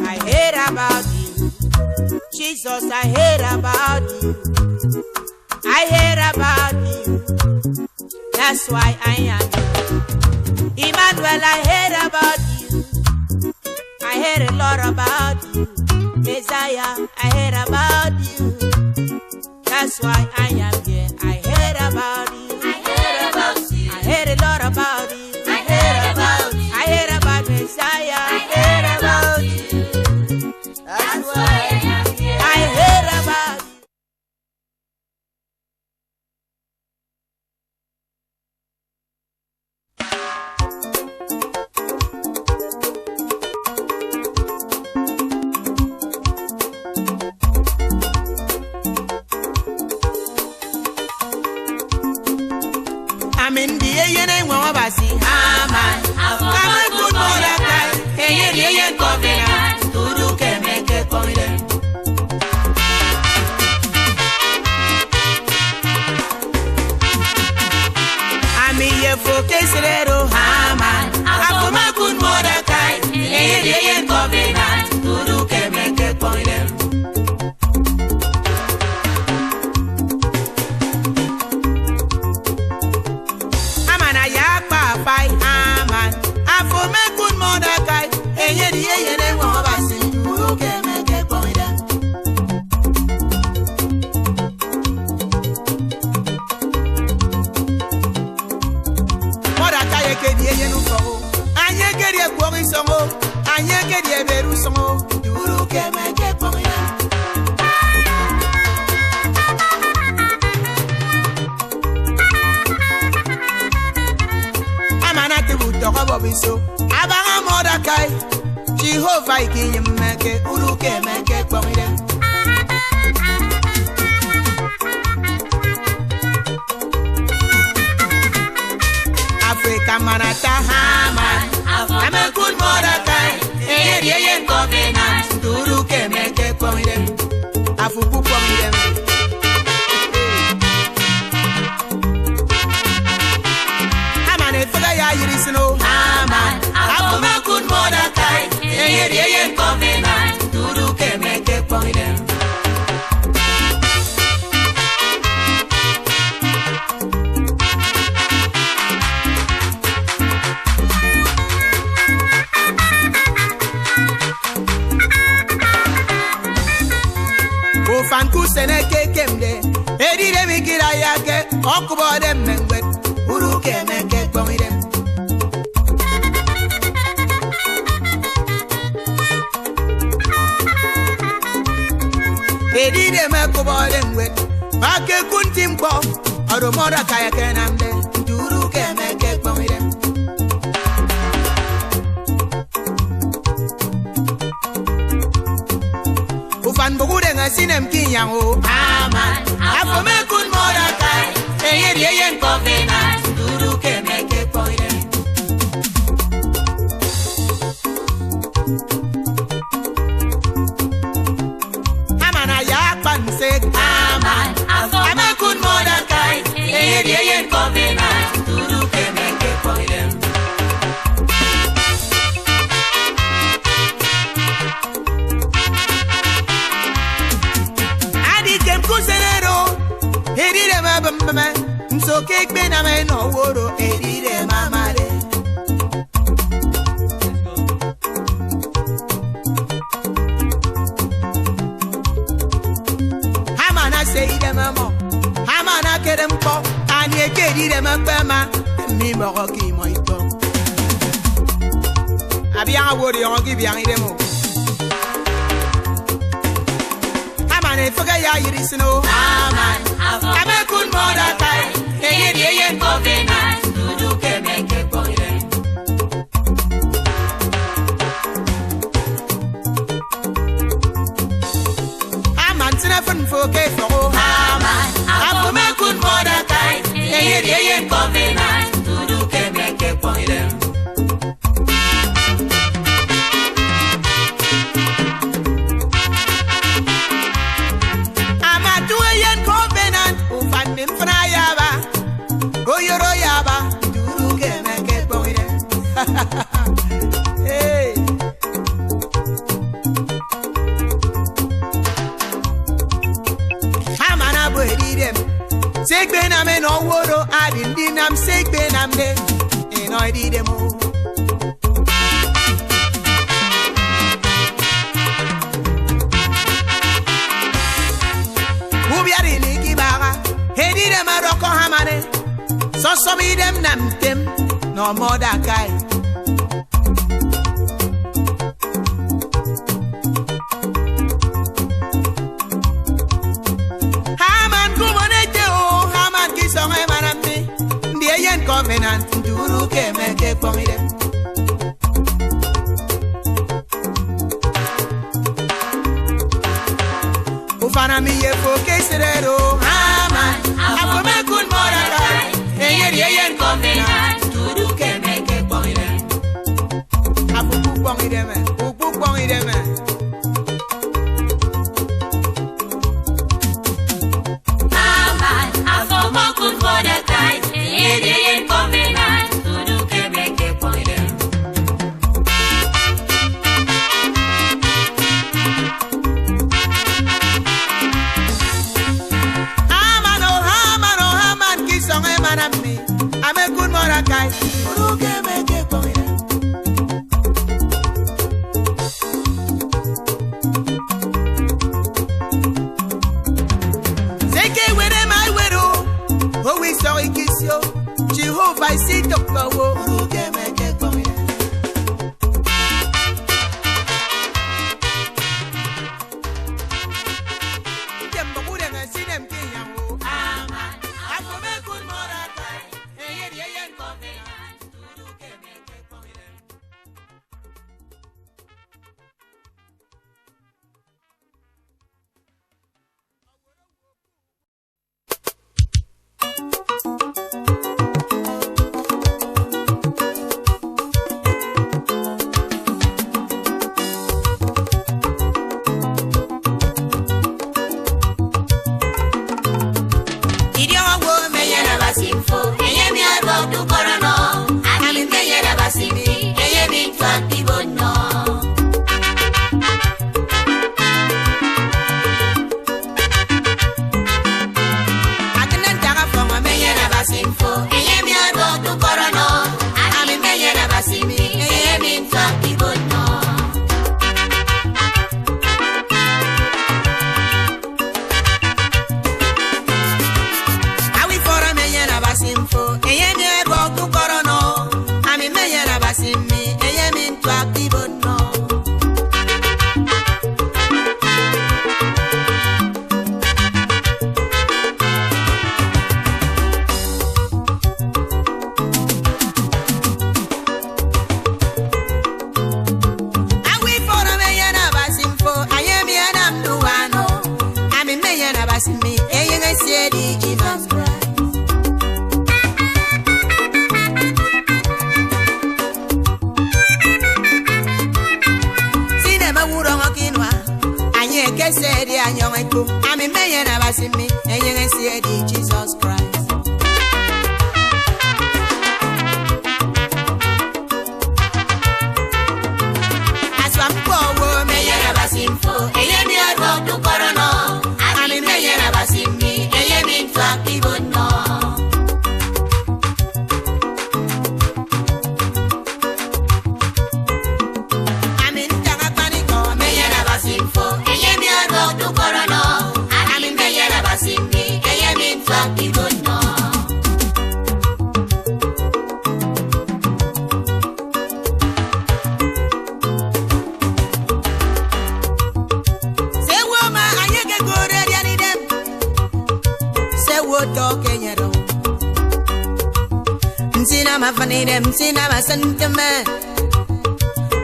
I hear about you, Jesus, I hear about you. I hear about you. That's why I am here. Emmanuel, I hear about you. I hear a lot about you. Messiah, I hear about you. That's why I am here. I hear about you. I hear about you. I hear a lot about you. I hear about you. I hear about Messiah. I hear about you. That's why I am here. I hear about you. Amin di eyene nwe wabasi aman. Amen good Mordecai. Eyeri eyen covenant. Turu kemeke koide. Ami ye fokeserero aman. Afoma good Mordecai. Eyeri eyen covenant. Turu kemeke koide. Amana ya papai aman. Afome good Mordecai. Eyeri eyene nwe wabasi. Turu kemeke koide. Mordecai ekedi eyenu fọwọ́. Anyị ekedi ekpọrọ isọmọ. Anyị ekedi eberu sọmọ. Duru kemeke kpọrọ ya. Amana tebu tọkọ bọbụ iso. Abaha Mordecai. Jehova ikinye mmeke. Uru kemeke kpọrọ ya. Africa manata Haman. Amen good Mordecai. Eyeri eyen covenant. Duru kemeke kpọrọ ya. Afuku kpọrọ ya. Haman efega ya yiri sino. Haman. Afome good Mordecai. Eyeri eyen covenant. Duru kemeke kpọrọ ya. Ofanku seneke kemde erire mikira yake okubode mengwe uruke meke kpomire. Erire mekubode ngwe make kunti mkpo oromora kaya kenamde uruke meke kpomire. Ufan bugure nga sinem kinyango aman. Afome kun Mordecai. Eyeri eyen covenant. Duru kemeke kpomire. Amana ya kpansek aman. Amen kun Mordecai. Eyeri eyen covenant. Duru kemeke kpomire. Adikem kusenero. Erire mabambame. Nsoke gbe na me no woro. Erire mamare. Hamana se ire mamo. Hamana kere mpo. Ani ekerire mapema. Mi moro ki mo ito. Abiyan wori on ki biyan ire mo. Hamana efega ya yiri sino. Aman. Amen kun Mordecai. Eyeri eyen covenant. Dudu kemeke kpọrọ. Haman tinefun foke fọwọ́. Haman. Afome kun Mordecai. Eyeri eyen covenant. Dudu kemeke kpọrọ. Amatu eyen covenant. Ufan mi mfra ya ba. Segbe na me no woro adi ndi nam segbe nam de eno idi demo. Ubiari liki bara hedi dem aroko hamane so so mi dem nam tem no Mordecai. Covenant duru ke meke pomide Ufana mi ye fo kesrero Haman afome kun Mordecai eye eye covenant duru ke meke pomide Afuku pomide me upu pomide me Haman afome kun Mordecai eye covenant duru ke meke pomide. Haman oh Haman oh Haman kisong e manami ame kun Mordecai duru ke meke pomide. Seke were my wero oh we saw ikisio Jehovah si dokpo uruke meke pomide. Tembo kurenga sinem kinyango Aman akome kun Mordecai eye eye covenant uruke meke pomide. Jesus Christ. Aswa mpowo meyera basimfo eye mi oro tu korono ami meyera basimmi eye mi ntwa kibono. Ami ntanga paniko meyera basimfo eye mi oro tu korono ami meyera basimmi eye mi ntwa kibono. Mafanide msina basanteme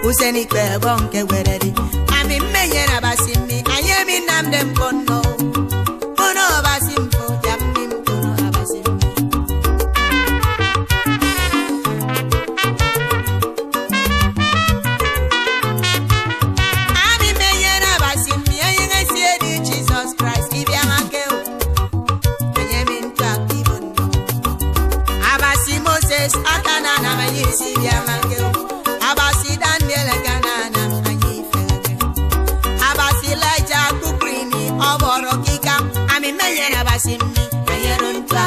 useni kwe bonke weredi ami menyera basimi ayemi namde mkono kono basimfo yammi mkono abasimi. Ami menyera basimi ayenge siedi Jesus Christ ibiangakeo ayemi ntwa kibono abasi Moses akanana manyisi biangakeo abasi Daniel akanana manyifeke abasi Elijah kukrini oboro kika ami menyera basimi ayero ntwa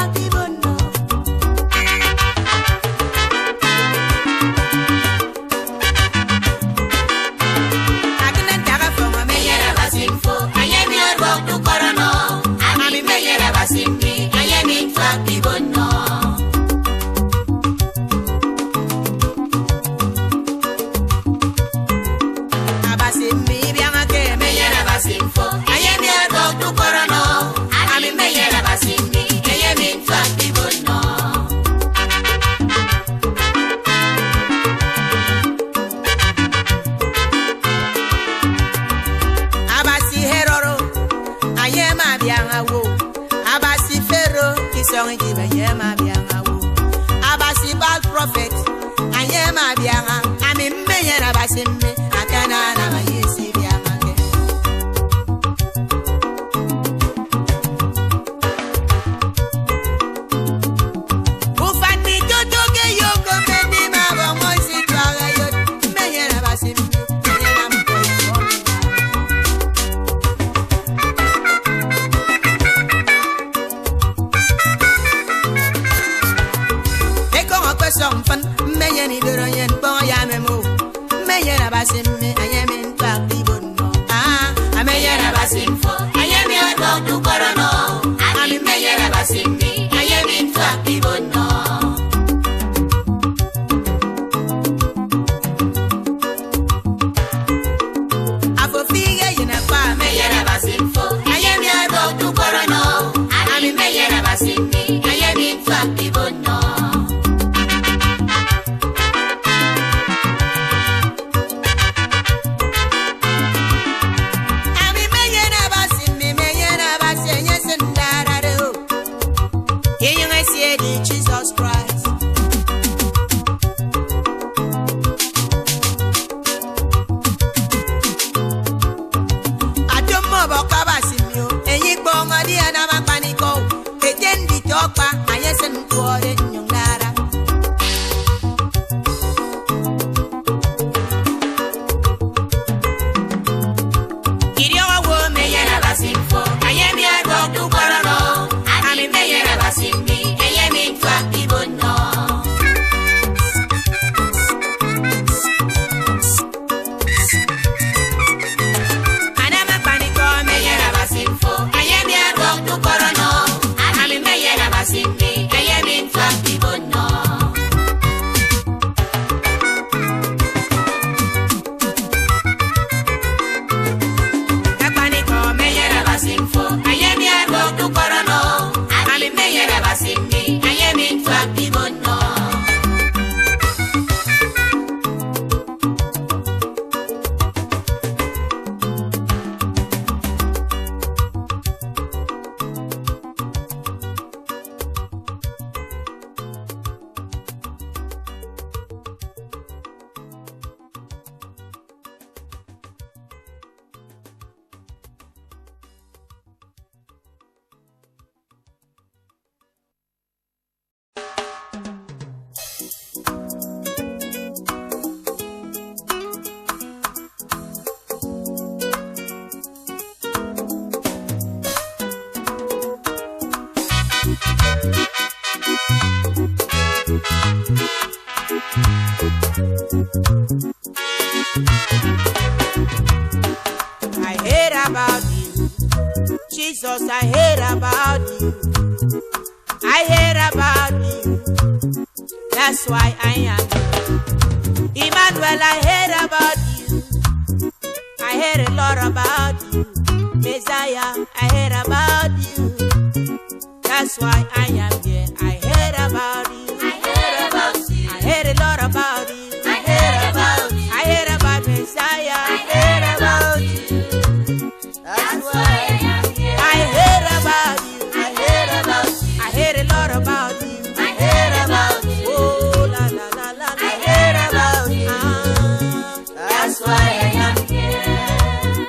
Ọkpẹsọ njibe nye ma bịa wo. Abasi bad prophet, anye ma bịa ha. Ami mmenye na basi mme, aka na na ma yesi bịa ha ke. Ufani toto ke yoko meni ma bo moisi twaga yo. Mmenye na basi mme, anye na mko ifo. Something, me any little yen boy, I'm a move. May I have seen me, I am in fact, even ah, I may have seen for I am your dog to Corono. I mean, may I have seen me, I am in fact, even no. I for figure in a farm, may I have seen for I am your dog to Corono. I mean, may I have seen me, I am in fact, even no. Jesus Christ. Adomo bokaba simio, enyi gbongo di ana mapaniko. Eje ndi topa, aye se ntuore nyongara. Iri owo me yera basimfo, aye mi ado tu korono. Ami me yera basimbi. I hear about you, Jesus, I hear about you. I hear about you. That's why I am here. Emmanuel, I hear about you. I hear a lot about you. Messiah, I hear about you. That's why I am here. I hear about you. I hear about you. I hear a lot about you. I hear about you. I hear about Messiah. I hear about you. That's why I am here. I hear about you. I hear about you. I hear a lot about you. I hear about you. Oh la la la la. I hear about you. Ah, that's why I am here.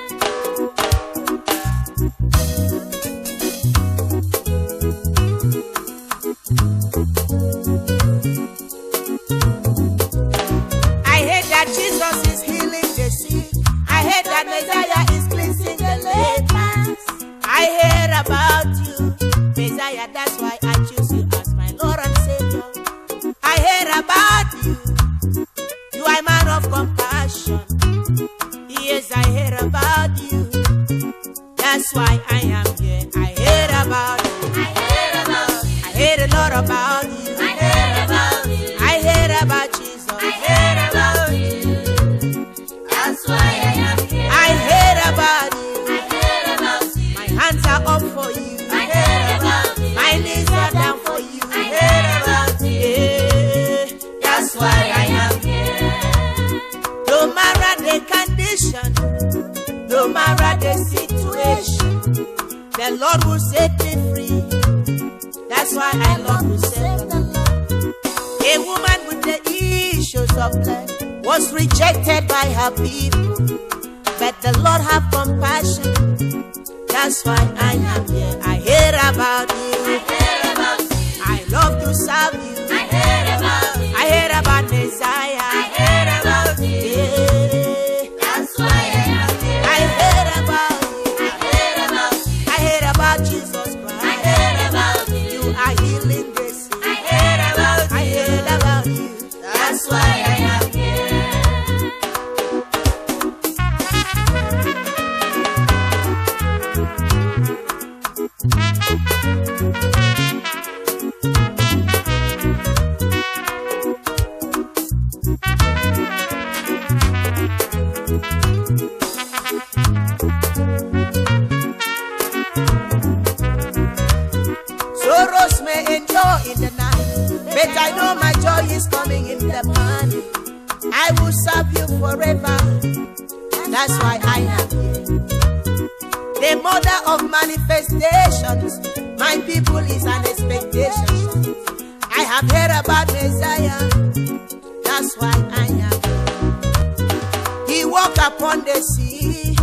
I heard that Jesus is healing the sick. I heard that Messiah is cleansing the lepers. I heard about you, Messiah. That's why I choose you as my Lord and Savior. I heard about you. You are a man of compassion. Yes, I heard about you. That's why I am here. I heard about you. I heard about you. I heard a lot about you. I heard about you. I heard about Jesus. I heard about you. That's why I am here. I heard about you. I heard about you. My hands are up for you. I heard about you. My knees are down for you. I heard about you. Yeah. That's why I am here. No matter the condition, no matter the situation, the Lord will set me free. That's why I love to serve the Lord. A woman with the issues of blood was rejected by her people, but the Lord have compassion. That's why I am here. I hear about you. I heard about you. I love to serve you. I heard about you. I hear about Messiah. I heard about you. Yeah. That's why I am here. I heard about you. I heard about you. I heard about Jesus Christ. I heard about you. You are healing the sick. I heard about I you. heard about you. That's why I am here. Sorrows may endure in the night, but I know my joy is coming in the morning. I will serve you forever. That's why I am here. The mother of manifestations, my people is an expectation. I have heard about Messiah. That's why I am here. He walked upon the sea.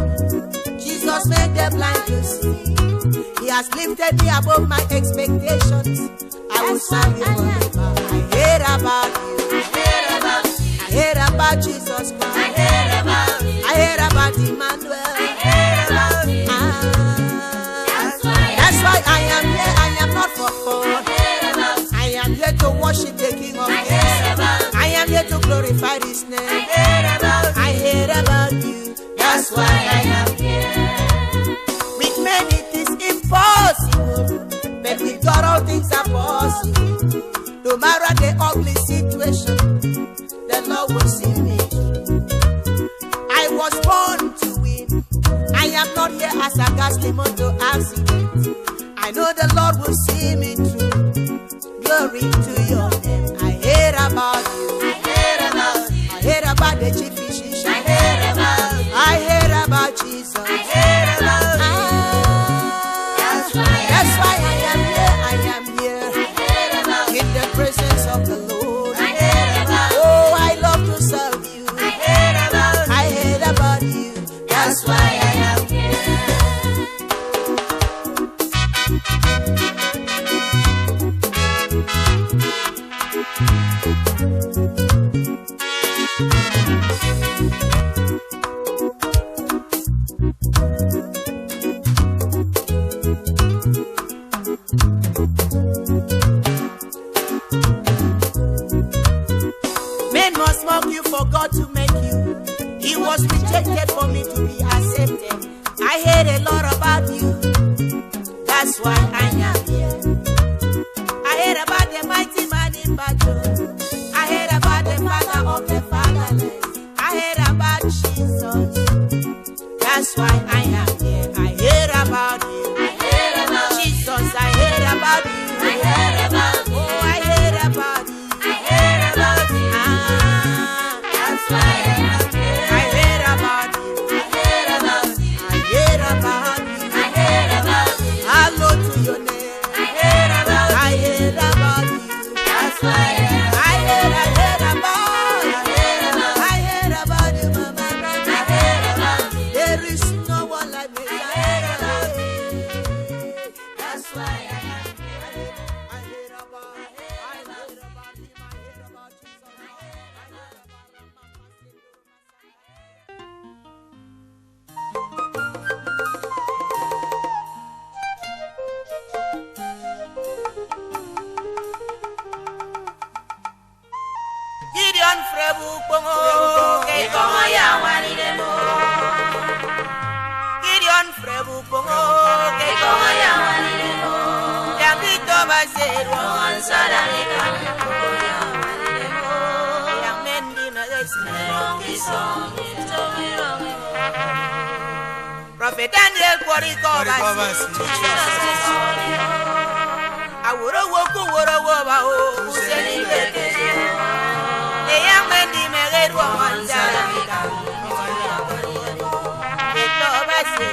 Jesus made the blind to see. He has lifted me above my expectations. I will serve you forever. I heard about you. I heard about you. I heard about Jesus I Christ. heard about you. I heard about Emmanuel. I heard about you. Ah, That's why I that's why I am here. I am not for fun. heard about you. I am here to worship the King of I Kings. heard about you. I am here to glorify His I name. heard about you. I heard about you. That's why I am here. With men it is impossible, but with God all things are possible. No matter the ugly situation, the Lord will see me through. I was born to win. I am not here as a ghastly motor accident. I know the Lord will see me through. Glory to your name. I hear about you. I heard about you. I hear about the chief physician. I heard about you. I hear about Jesus. I heard about you. Ah, That's why I that's why I am here. I am here I heard about you. in the presence of the Lord. I heard about you. Oh, I love to serve you. I heard about you. I heard about you. That's why I am here. Men must mock you for God to make you. He was rejected for me to be accepted. I heard a lot about you. That's why I am here. I heard about the mighty man in battle. I heard about the father of the fatherless. I heard about Jesus. That's why I am here. I heard about you. I heard about you. Jesus, I heard about you. I heard about you. Oh, I heard about you. I heard about you. Ah, That's why I am here. I heard about you. I heard about you. I heard about you. I heard about you. Hello to your name. I heard about I you. heard about you. That's why I am I heard about I heard about I heard about you, mama. I heard about you. There is no one like me. I heard about That's why I am here. I heard about I heard about him. I heard about Jesus. I heard about Gideon Frebu Pongo Ekomo ya wanile mo. Gideon Frebu Pongo Ekomo ya wanile mo. Yamito Baserwa Onsala ni kama ya wanile mo. Yamendi Melesi Prophet Daniel Kwariko Basi Aworowo ku worowo ba o Useni keke Eyamendi Melerwa Onsala ni kama Eto Basi.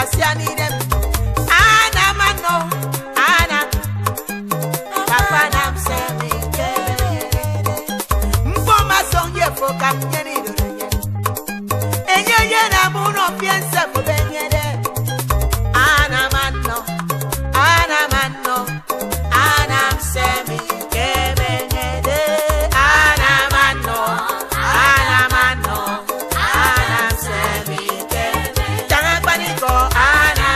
Asian idem. Ana mano, ana. Papa nam se mi kere. Mpo ma song ye fo kam nyeni do nye. Enye ye na mu no piense fo benyere. Ana mano, ana mano, ana se mi kemenyere. Ana mano, ana mano, ana se mi keme. Tanga paniko, ana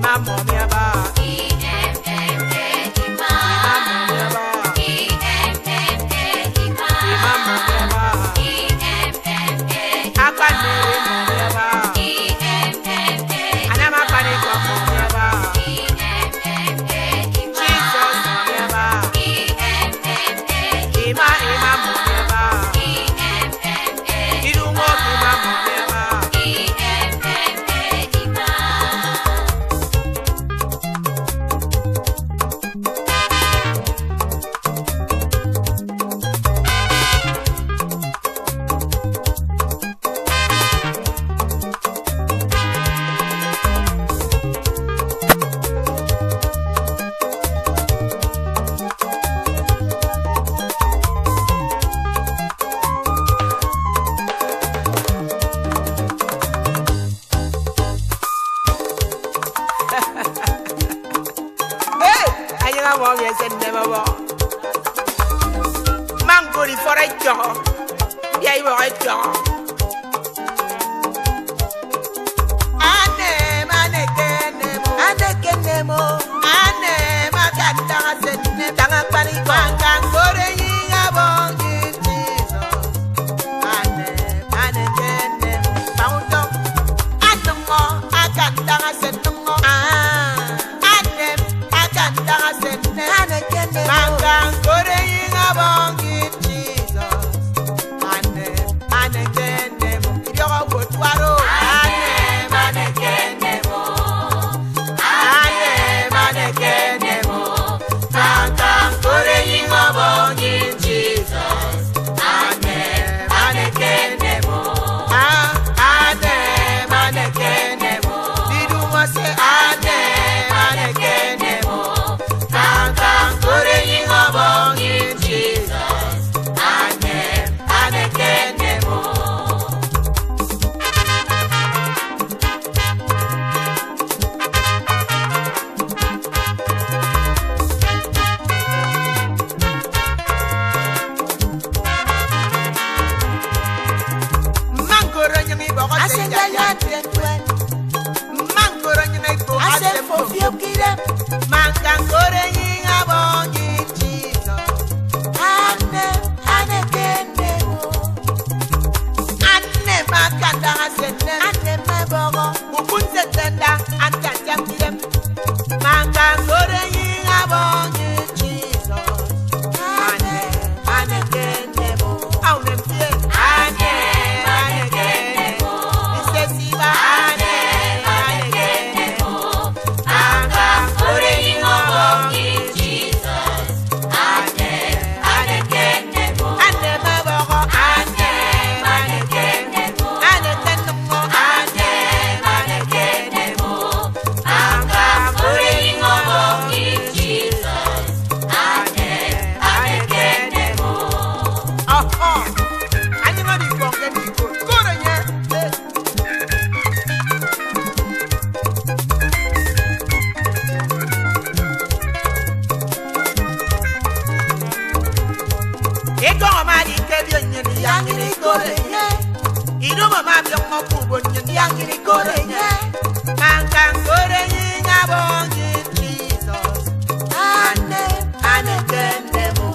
Ima mọ̀míaba. E-M-M-A, Ima Ima. mọ̀míaba. E-M-M-A, Ima Ima. mọ̀míaba. E-M-M-A, Akpanere mọ̀míaba. E-M-M-A, Anamapaniko mọ̀míaba. E-M-M-A, Ima. Jesus mọ̀míaba. E-M-M-A, Ima ima mọ̀míaba. E-M-M-A, Irunwo ima mọ̀míaba. E-M-M-A, Ima. Hey! Anyinga mọ̀mí ẹsẹ̀ nnẹ́mọ̀bọ̀. Mangori fɔrɔ jɔgɔ. Bíi ayé bɔgɔ jɔgɔ. Ane ma ne kene mo. Ane kene mo. Ane ma ka tanga se ne tanga kpani kɔ. Mankan kore yinga bɔngi Jesus. Ane ma ne kene mo. Bawutɔ. Anumɔ aka tanga se numɔ. Ah. Ane aka tanga se ne. Ane kene mo. Mankan kore yinga bɔngi Jesus. Ane ane kene mo. Ibiɔkɔ wotuaro. Ane ma ne kene mo. Ane ma ne kene mo. Mankan kore yinga bɔngi Jesus. Ane ma ne kene mo. Ah, ane ma ne kene mo. Didu mo se ane ma ne kene mo. Mankan kore yinga bɔngi Jesus. Ane ane kene mo. Mangoro nyingi bɔgɔ se Asenga jaya. ya tentwen. Mangoro nyingi ko Ase ase fo. fofio kire. Mangangore nyinga bɔngi Jesus. Ane ane kene mo. Ane makanda asene. Ane mebogo. Ukunze tenda anta jamkirem. Mangangore nyinga bɔngi Jesus. Ane ane kene mo. Aune mpie. Ane ane kene mo. Isesiba ane ane kene mo. Mangangore nyinga bɔngi Jesus. Ane ane kene mo. Ane mabogo ane ane kene mo. Ane tenumo ane ane kene mo. Mangangore nyinga bɔngi Jesus. Ane ane kene mo. Ọ̀họ́! Anyị nọ n'Igbo nke n'Igbo. Koro nye. Ego ọma dị ike bi onye ni ya Yangiri kore nye. Iru mama bi ọmọ kú bo nye ni ya Yangiri kore nye. Manka nkore nyinya bụ onye Jizọs. Ane ane kene mo.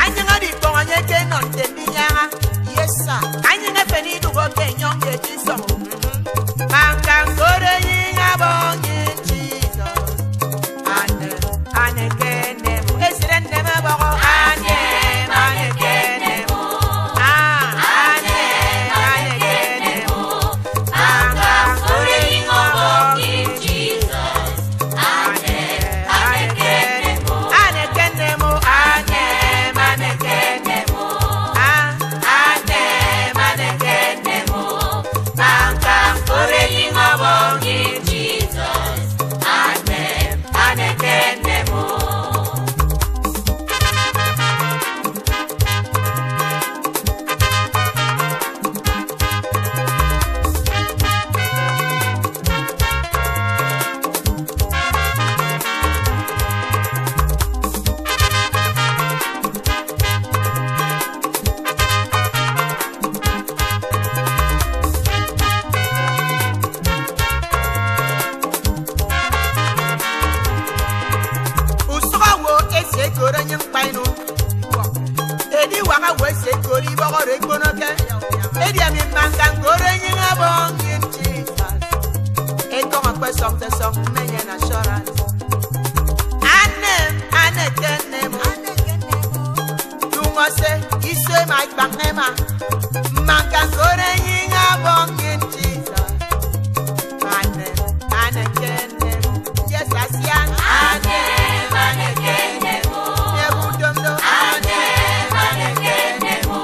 Anyị nọ n'Igbo onye ke nọ nte ndị nyagha. Yes sir. Anyị ngefe n'idugo ke nyọ nke Jizọs. Manka nkore nyinya bụ onye Jizọs. Ane ane kene mo. Esire nne m bọgọ. Ane ane kene mo. Ah, ane ane kene mo. Manka nkore nyinya bụ onye Jesus. Ane ane kene mo. Ane kene mo. Ane ane kene mo. Ah, ane ane kene mo. Manka nkore nyinya bụ onye Jesus. Wese kori bogore konoke. Edia mi mankan gore nyinga bong in Jesus. Eko makwe song te song menye na assurance. Anem anekenemo. Tungose ise ma ikbangema. Mankan gore nyinga bong in Jesus. Anem anekenemo. Yes asian. Anem anekenemo. Yebudomdo. Anem anekenemo.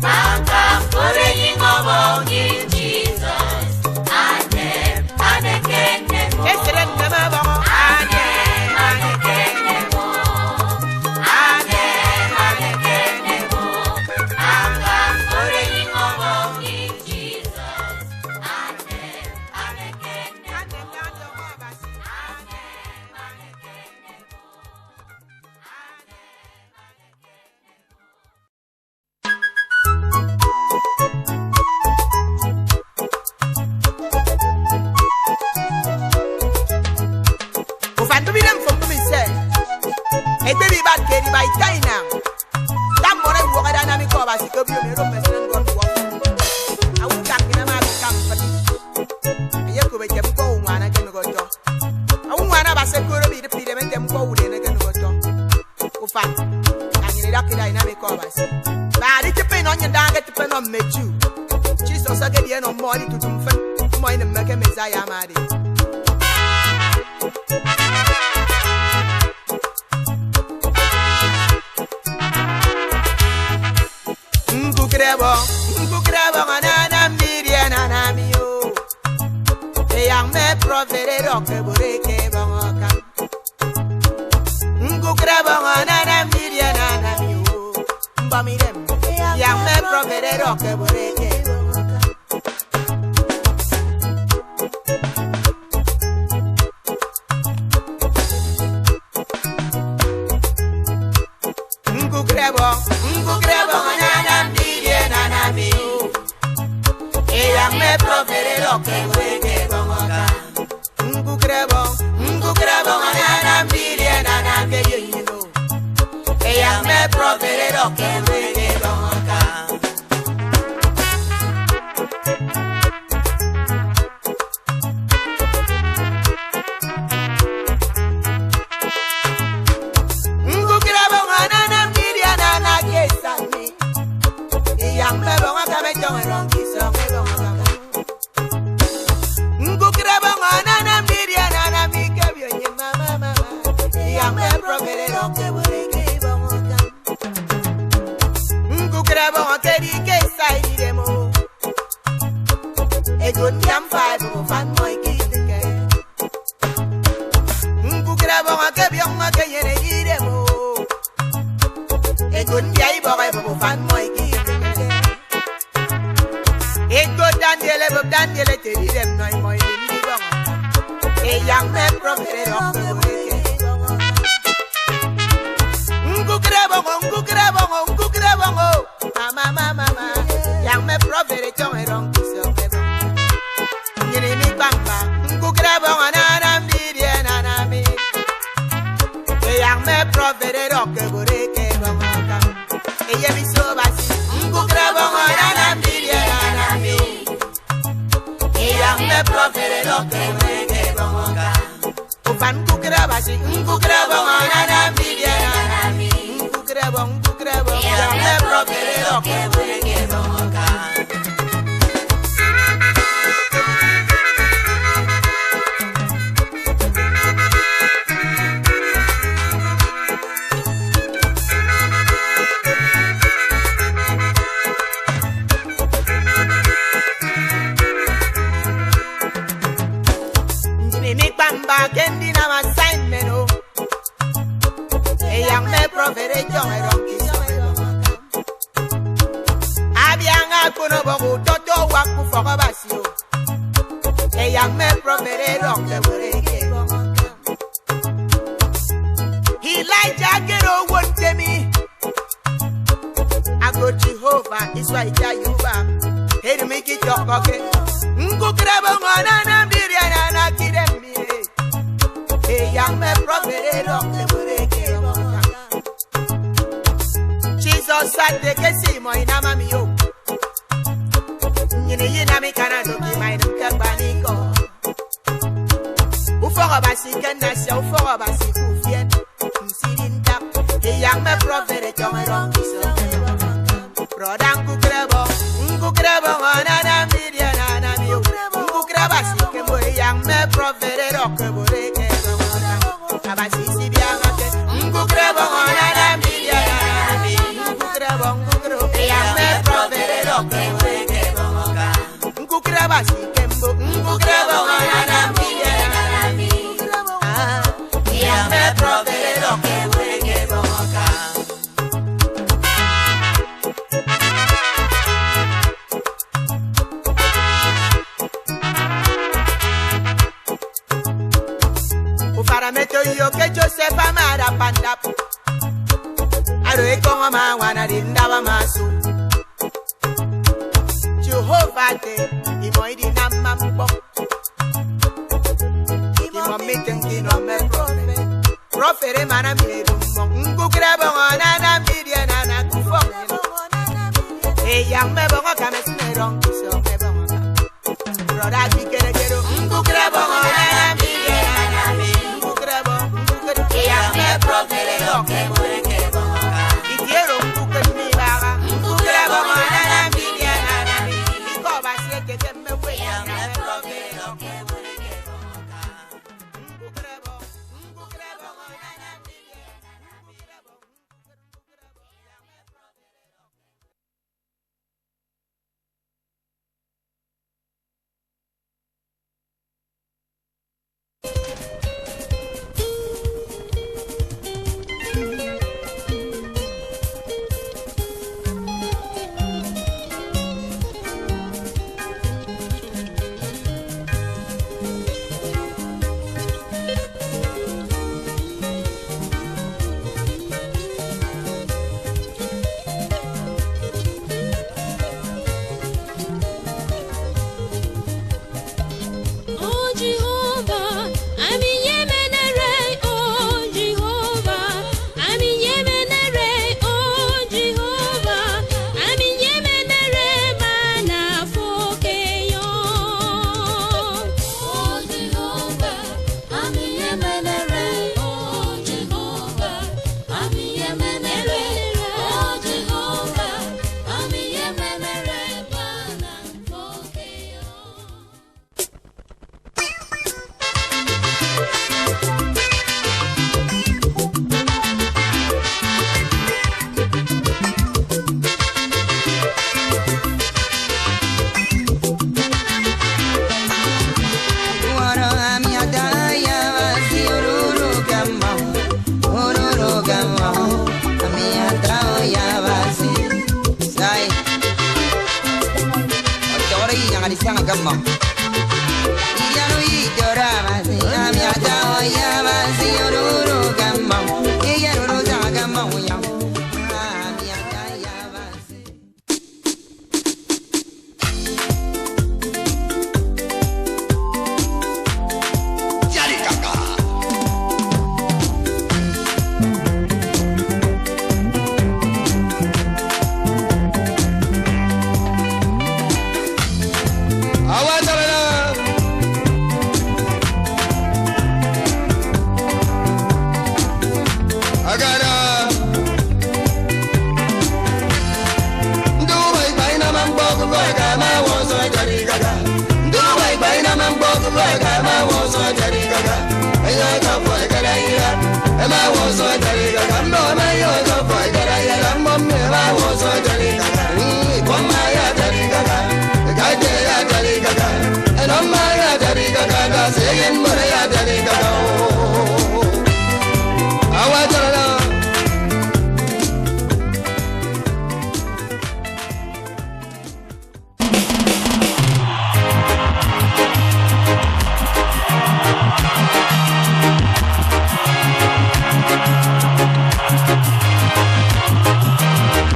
Mankan gore nyinga bong in Jesus. Anem anekenemo. Esere nema bongo. Anem anekenemo. Anem anekenemo. Mankan gore nyinga bong in Jesus. Anem anekenemo. Anem anekenemo. Anem anekenemo. Anem anekenemo. Ufandubile mfumbumise. Egbebi ba keri ba itaina. Tamore wogada na mi ko ba sikobi mi ro president God wo. Awu kan kina ma bi kam pati. Eye ko be jem ko nwana ke no goto. Awu nwana ba se koro bi de pide me jem ko wude ne ke no goto. Ufa. Anyini da kida ina mi ko ba si. Ba di tipe no nyin da ke tipe no meju. Jesus age die no mo di tutum fe. Mo ina meke Messiah ma di. Nkukrebo nana mbirie nana mio. Eyang me provere roke boreke bongoka. Nkukrebo nana mbirie nana mio. Mbamirem. Eyang me provere roke boreke bongoka. Nkukrebo nana mbirie nana mio. Eyang me provere roke boreke bongoka. Nkukrebo nana mbirie nana mio. Eyang me provere roke boreke bongoka. Nkukrebo nana mbirie nana kesani. Eyang me bongoka me jonge ronki songe bongoka. Nkukrebo nana mbirie nana mikebyo nye mama mama. Eyang me provere roke boreke bongoka. Nkukrebo keri kesai demo. Ego nyam five fan moy kitike. Nkukrebo kebyonga kenyere iremo. Ego nyai boga bo fan moy kitike. Ego Daniele bo Daniele teri dem noy moy ndi bongo. Eyang me provere roke boreke. Nkukrebo nkukrebo nkukrebo mama mama mama. Yang me provere chong ronki so bebo. Nyini mi bamba nkukrebo nana mbirie nana mi. Eyang me provere roke boreke bongoka. Eye mi so basi nkukrebo nana mbirie nana mi. Eyang me provere roke boreke bongoka. Ufan nkukrebo si nkukrebo nana mbirie nana mi. Nkukrebo nkukrebo yang me provere roke boreke bongoka. Ndini bamba kendi na assignment o. Eyang me provere jong ronki so bongoka. Abianga kuno bongo toto waku fogo basio. Eyang me provere roke boreke bongoka. Elijah gero wonte mi. Ago Jehovah Israel yuba. Heri mi ki jokoke. Nkukrebo nana mbirie nana kiremi. Eyang me provere roke boreke bongoka. Jesus Isuate ke si mo inama mi yo. Nyine yina mi kana doki mai nka gbaniko. Uforo basi ke nasia uforo basi kufien. Msiri ndap eyang me provere chongero kiso. Broda nkukrebo nkukrebo na miria na mi yo. Nkukreba si ke mo eyang me provere roke boreke. Abasi si bianga ke nkukrebo na miria na mi. Nkukrebo nkukrebo eyang me provere roke boreke. Nkukreba si ke mo nkukrebo na miria na mi. Ah, eyang me provere roke boreke. Meto yo ke Joseph amara pandap. Aro ekongo ma wana rinda ba masu. Jehovah te imo idi na mambo. Imo miten no me profe. Profere mana mi rumo. Ngu grebo na na mi na na kufo. E yang me bongo ka me smeron so me bongo. Broda ki kere kere ngu grebo na na mi na mi.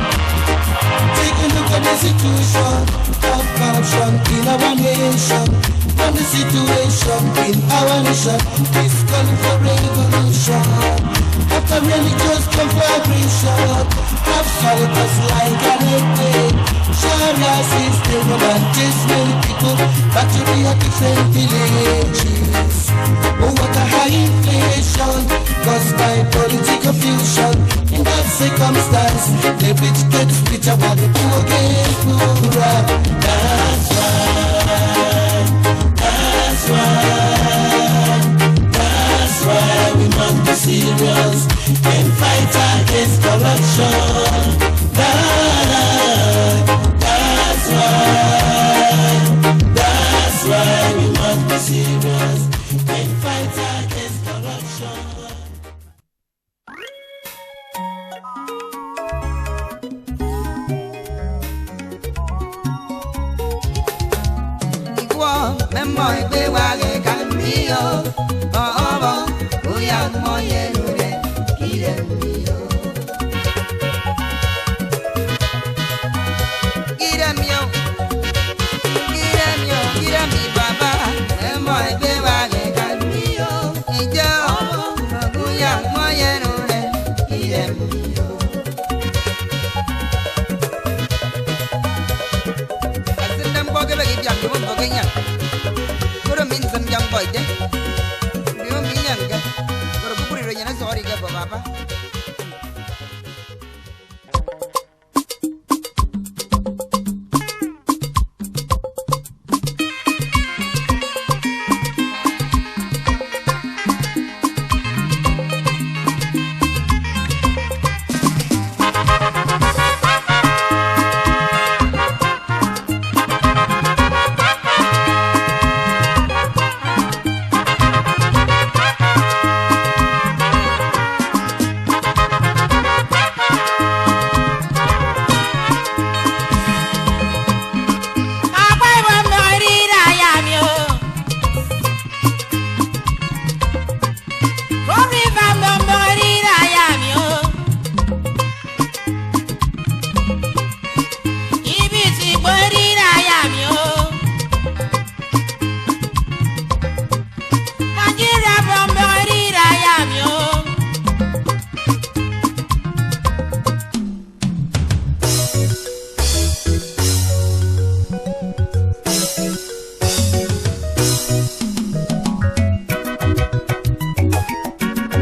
Take a look at the situation of corruption in our nation. From the city Situation in our nation is calling for revolution. After religious conflagration, have swallowed us like an earthquake. Sharia system and chase many people back to their different villages. Oh, what a high inflation caused by political fusion. In that circumstance, the rich get richer while the poor get poorer. That's why. That's why, that's why we must be serious and fight against corruption. That's why we must be serious and fight against corruption. Memo igbe wa re kan mi o, ọmọ bóyá mọ yẹnu rẹ kílẹ̀ mi o. Kílẹ̀ mi o, kílẹ̀ mi o, kílẹ̀ mi bàbá. Memo igbe wa re kan mi o, ìjẹ́ ọmọ bóyá mọ yẹnu rẹ kílẹ̀ mi o. Àti ndé mbọ́ kébé kí bí àgbẹ̀ mọ́ mbọ́ kényà. Boy, de. Biyo minyanga. Koro kukuri ro yana sori ga baba.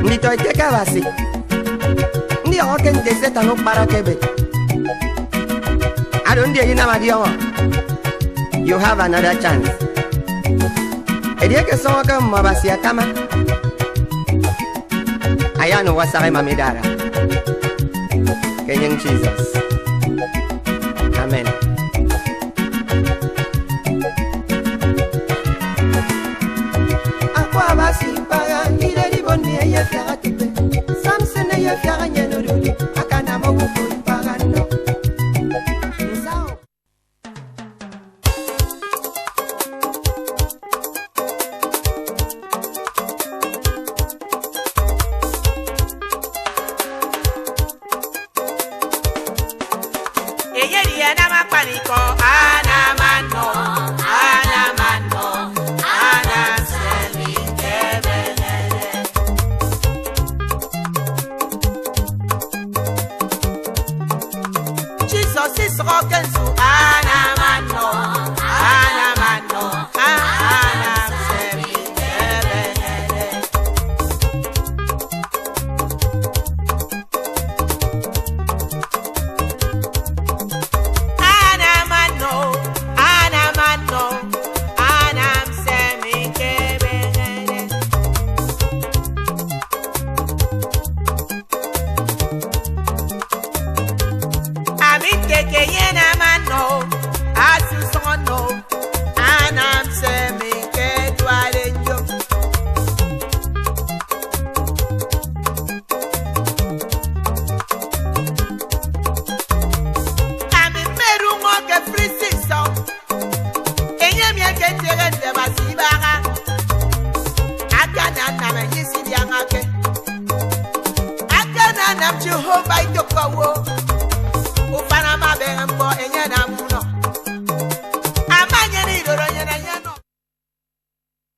Nditọ ike Abasi ndị ọghọ ke nte Satan kpara kebe ado ndị eyinam adiọghọ. You have another chance. Edieke sọnwọ ke mmọ Abasi akama aya no wasare mamidara kenyeng Jesus. Amen. Akwa Abasi para ile liboni eye fiara tepe Samson eye fiara nyenodudu akana mokuku para no. Nsao. Jehovah itokowo.